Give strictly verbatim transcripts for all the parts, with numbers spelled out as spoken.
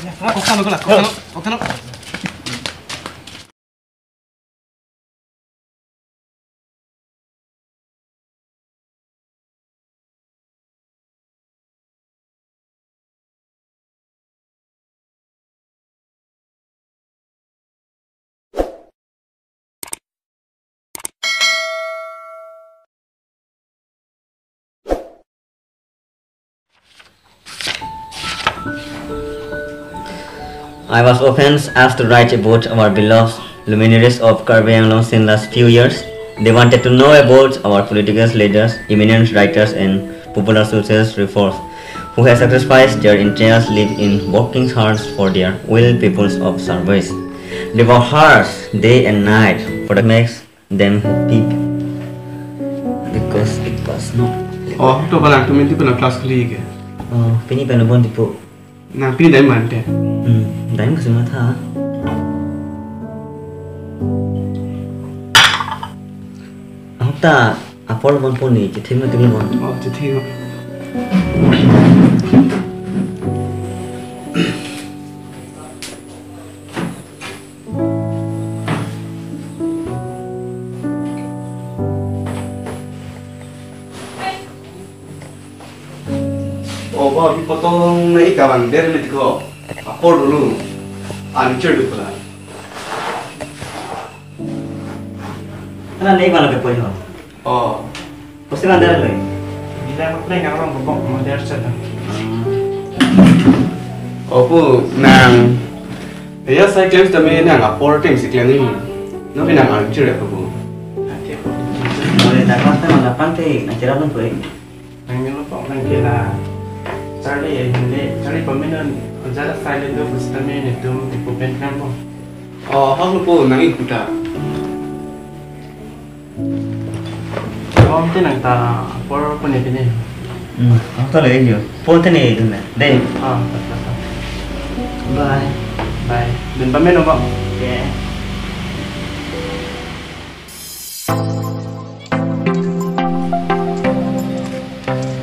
Kok thanlo, kok thanlo, kok thanlo. I was often asked to write about our beloved luminaries of Karbi Anglong since last few years. They wanted to know about our political leaders, eminent writers, and popular social reformers who have sacrificed their entire life in working hard for their will peoples of service. They work hard day and night for the makes them happy because it was not. Oh, to kalang, tumi ti puna class khuli ke? Oh, pini pen bon tipo. Nang pini dai mante. Hmm, dai masih matha. Ahok ta apor bon poni, chithi ma tumi bon. Oh, chithi ma. Oh, ba, bi potong na ika bang der le tiko. Apor dulu. Anchor du pula. Ana nei bala ke poi ho. Oh. Kosi bang der le. Bila ko play nang bang bok mo der sa. Oh, pu nang. Ya, saya claim tami nang apor tim si claim ni. No, bi nang anchor ya ko. Boleh dapat na dapat te na kira pun poi. Nang ni lo pok nang kira. Charlie ya hindi. Charlie paminan jara silent do bus tami ni tum ipu pen kan po. Oh, hak lo po nang ikuta. Om te nang ta apor pone pine. Hmm, ang talo yo. Pon te ne dun na. Dei. Ah, ta, ta, ta. Bye. Bye. Dun pamen o ba. Yeah.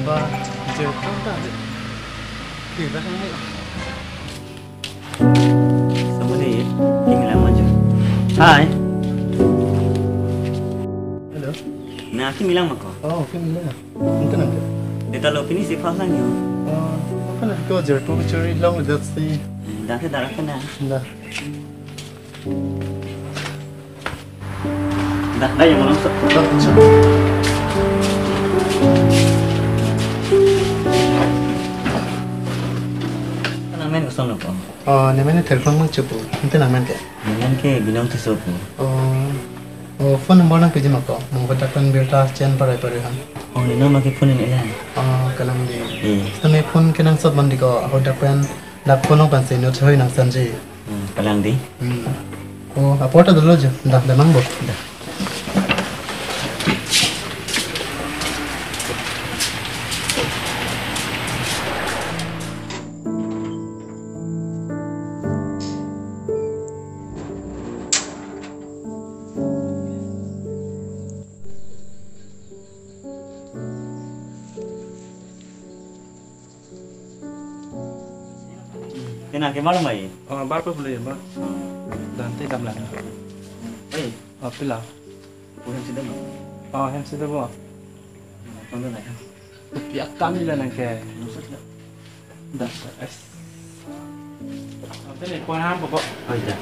Ba, je kanta de. Ke ba nang. Someone here. Kimi lang maju. Hi. Hello. Na, kimi lang ma ko? Oh, kimi lang. Ante nang ke? Deta lo pini si phas lang yo. Oh, apa na ko jer tu curi long, that's the. Dah ke darah kena. Dah. Dah, dah ya, Bang. Dah, dah. Nang men kosong lo ko? Oh, ne men telepon mo chupu. Ante nang men ke? Nang men ke Binong Tisso pu. Oh. Oh, phone number nang piji ma ko? Mo kota kan birta chen parai parai han. Oh, ne nama ke phone ni la. Oh, kalang di. Eh. Tame phone ke nang sot mandi ko, ahodak pen, dak phone nang pen se no choi nang sanji. Hmm, kalang di. Hmm. Oh, apor ta dolo jo. Dah, dah mang bo. Dah. Kena ke malam mai. Oh, bar pe boleh ya, Bar. Dante dam lang. Eh, oh, pila. Bukan sudah mau. Oh, hem sudah mau. Tunggu lah ya. Piak kami lah nang ke. Maksudnya. Dah, es. Nanti nih, poin ham pokok. Oh, iya.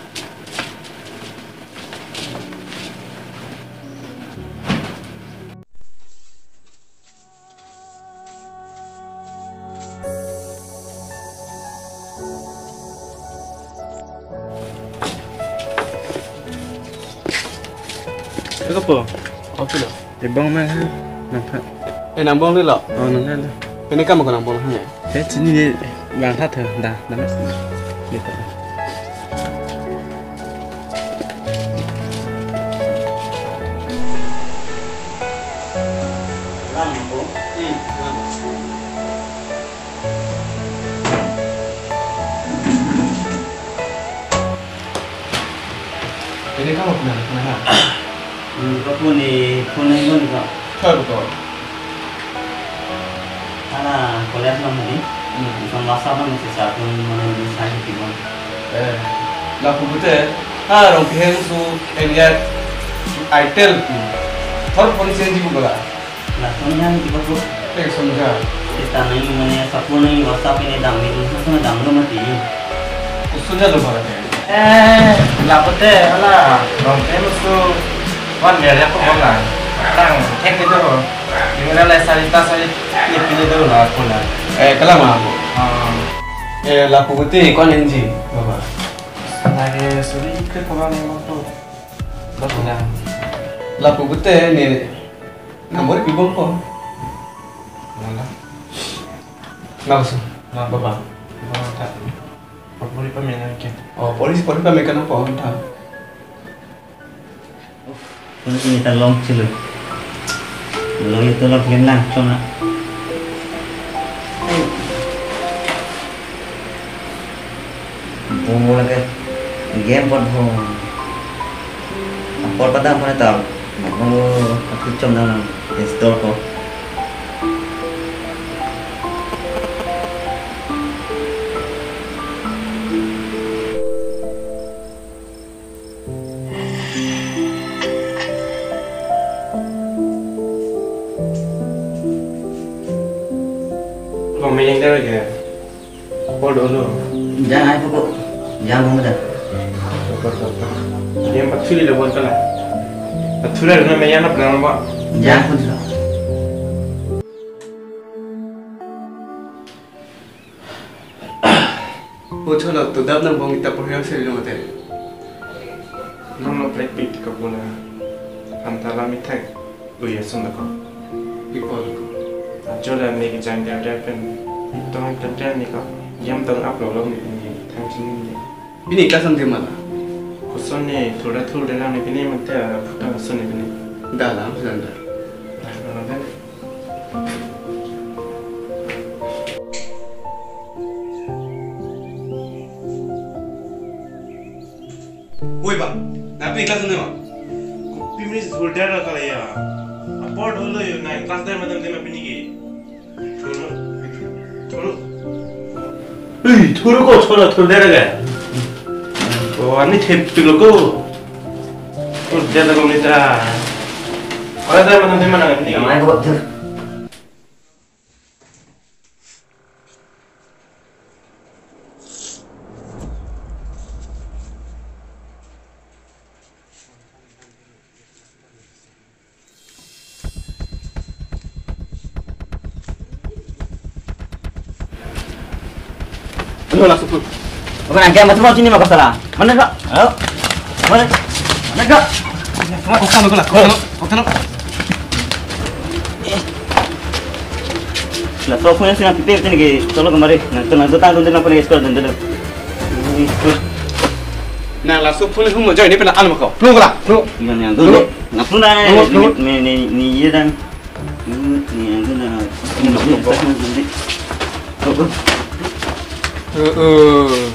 Eko po? Oke lo. Ebong ma ha. Nang pha. Eh, nang bong dei lo. Oh, nang pha lo. Pini kam ko nang bong ha. Eh, chini ni bang tha tha da, da mas. Gitu. Ini kamu pernah pernah ha? Hmm, ko phone ni, phone ni ko ni ko. Kau ko. Ala, college lo ni. Hmm. Isong masa lo ni si satu mana ni saya di mana. Eh, lapu pute, ha, Rongpi ahem su, India, Itel pu. Thor phone si ji pu bala. Lason yang di ko. Te sonja. Kita nai mane sapu nai WhatsApp ini dam ni, lason dam lo mati. Ko sonja lo bala te. Eh, lapu te, hala, Rongpi ahem su, wan biar ya ko bala. Tang, cek itu. Ini la sarita sari, ini pini dulu lah aku lah. Eh, kalang ma pu. Ah. Eh, lapu pute ko-an inji, baba. Lagi suri ke ko-an yang waktu. Lapu pute ne number pi bom ko. Mana? Langsung. Nah, baba. Baba tak. Pori pamen ke. Oh, pori, pori pamen kan apa? Entah. Ini ta long chilo. Long itu long game lang, cuma. Bung lagi game pot bung. Apor pada apa ni tau? Bung aku com dalam install ko. Bang, main yang dia lagi. Apor dolo. Jang ai poko. Jang bang dah. Dia empat kali lah buat kalah. Empat kali lah main yang apa nama? Jang pun sa. O cholo, to dap nang bong ita porhi si lo mate. Nang lo plek pit ka bola. Anta la mithek. Uya sum ko. Ipol ko. Ajo la ne ki jang der der pen. Tong ter ter ni ko. Yam tong up lo lo ni ni. Time sing ni. Pini class ang di mana? Koson ni thura thur de lang ni pini mate a phuta koson ni pini. Dalam sedang dah. Dah, dah, dah. Oi, ba, na pini class ne ma? Kopi mini thur der la kala ya. Apor dolo yo na class der madam de ma pini ke. Thur, thur. Ei, thur ko cholo thur der ga. O, ani thep pilo ko. Thur der la ko ni ta. Ora der madam de ma na pini ke. Mai ko thur. Ano, langsung pun. Bukan angke, masuk mau sini mau ke sana. Mana, Kak? Ayo. Mana? Mana, Kak? Kok sana, kok sana, kok sana. Laso phone sini pipe tini ke, cholo kemari. Nang tu, nang tu tang tu, nang pun ke sekolah tu, tu. Nang laso phone hum mo join ni pena anu ko. Nung ko la, nung. Yang, yang tu. Nung. Nang tu na, nung, nung. Ni, ni, ni, ni, ye dan. Ni, ni, yang tu na. Ni, ni, ni, ni. Nung, nung. Heeh.